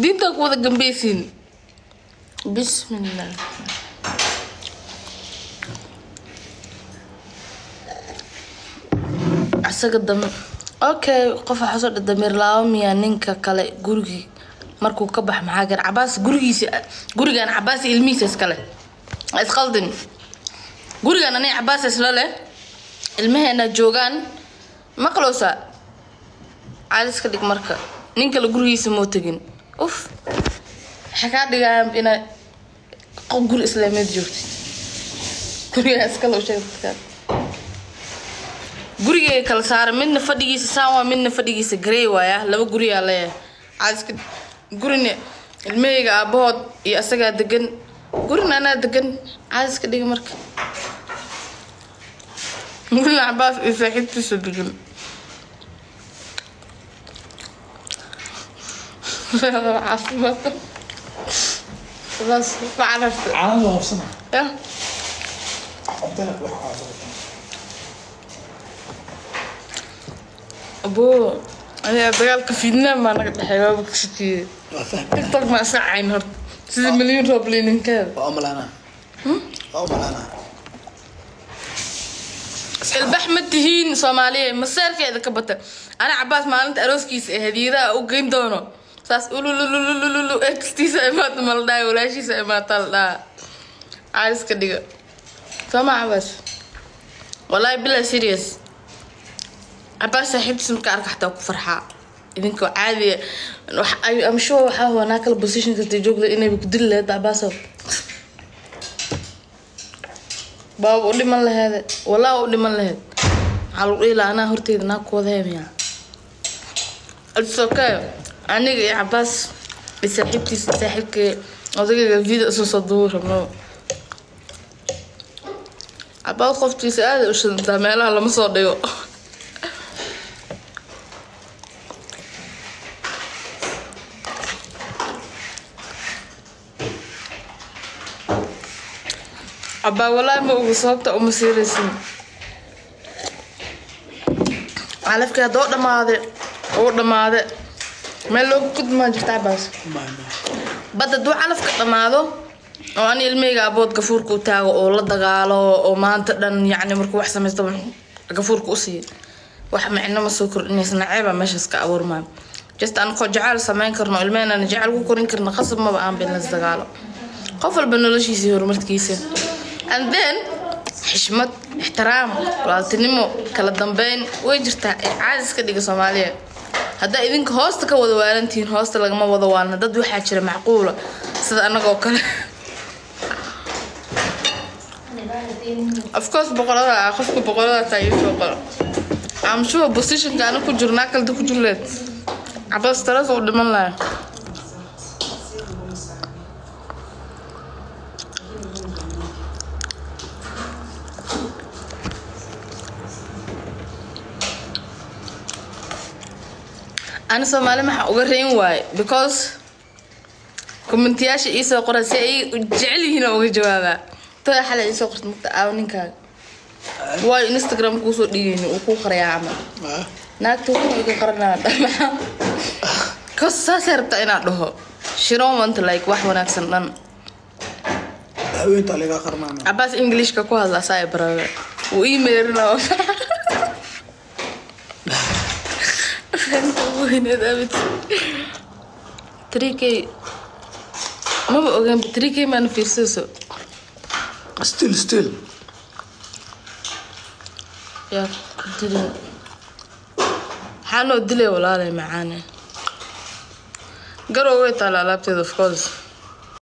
Diintaa ku wada gambeysiin. Bismillah. Asaga dam. Okay, qof waxaa soo damiir laabo miyaa ninka kale gurigii markuu ka bax? Maxaa gar Cabaas gurigiisa, gurigan Cabaas ilmihiisa iskale, isqaldin. Gurigan aniga Cabaas isla leh, ilmaheena joogaan, maqlowsa caadis ka dhig. Marka nin kale gurigiisa moo tegin. Uf, waxay kaa dhigayaan inaa qof guri islaameed joogtid. Gurigaa iskale u sheeg dadkaan. Gurigeyga kala saara, midna fadhigiisa saan waa, midna fadhigiisa garey waaya. Laba guriyaa leeyahay caadiska. Gurina ilmahayga aabahood iyo asagaa degan, gurina anaa degan. Caadiska dhiga. Marka gurina Cabaas iyo saaxiibtiisa degan. Caafimaad Cabaas ma cararta? Caanada waa hubsana. Ya. Cuntada wax caafimaad. Aboo, ayaa dagaalka Vietnam baa naga dhexeeya, waaba ka shakiyey. Waa fahmi. TikTok ma iska cayn horta sida milyan roob liininkeeda. Waa umalaanaa, waa umalaanaa. Ilbax ma tihiin Soomaaliya, maseerkeeda ka bata. Ana Cabaas maalinta arooskiisa ee hadiyadaha u geyn doono saas ulululululu extiisa imaata ma la dhahay, walaashiisa imaata la dhaha. Caadiska dhiga sooma Cabaas? Wallahi bilaa serious, Cabaas saaxiibtiisa marka arka xataa ku farxaa. Idinkoo caadiya, I'm sure waxaa hubanaa kala position kasta joogla inayba ku dili lahayd Cabaasow, baaba u dhiman laheede, walaa u dhiman laheed. Maxaa lagu dhihi lahaa? Anaa horteyda naa kuwada heemiyaa. It's okay. Aniga iyo Cabaas iyo saaxiibtiisa, saaxiibkay odagayga video isu soo duubi rabno. Cabaas qoftiisa aad u shidantaa, meelaha lama soo dhigo. Cabaa walaahi ma oga sababta uma siiraysin. Calafkii haddoo dhamaade uu dhamaade, meel looga gudmaa jirta Cabaas. Ma ma. Badda hadduu calafka dhamaado oo ani ilmahayga abood gafuurka u taago oo la dagaalo oo maanta dhan, yacni markuu wax samaysto gafuurka u siiyo, wax micno ma soo kordhinaysa. Naceeba meeshaas ka abuurmaayo. Just anakoo jacayl samayn karno, ilmaheenana jacayl ku korin karno, qasab maba aan bin las dagaalo. Qof walba noloshiisa iyo horumarkiisa, and then xishmad, ixtiraam, walaaltinimo, kala dambeyn way jirtaa. Ee caadis ka dhiga Soomaaliya. Haddaa idinka hoosta ka wada waalantihiin, hoosta lagama wada waalna. Dad waxaa jira macquula sida annagoo kale. Of course boqorada ah, qofka boqorada taa ii soo qoro. I'm sure positionka ana ku jirnaa kalda ku jirleed Cabaas taras uu dhiman lahaa. Ani Soomaali maxaa uga reyn waaye? Because commentiyaasha iisoo qora si ay u jecel yihiin oo uga jawaabaa. Tada xalay iisoo qorta mugta aawo ninkaaga waayo Instagram kuusoo dhigayni uu kuu qarayaa camal. Naagta wuxuu iga qaranaa maxaa kos saasay rabtaa inaad dhaho. She don't want like wax wanaagsan dhan. Haweenta laga qarnaana. Cabaas Englishka ku hadla saa barawe wuu ii meerinaa. Fanta ugu weyneed abid 3K maba ogaan. 3K maana fiirsayso. Still still. Yaa ku dilin, maxaa noo dilay walaalay macaane? Garow way taala alaabteeda, of course.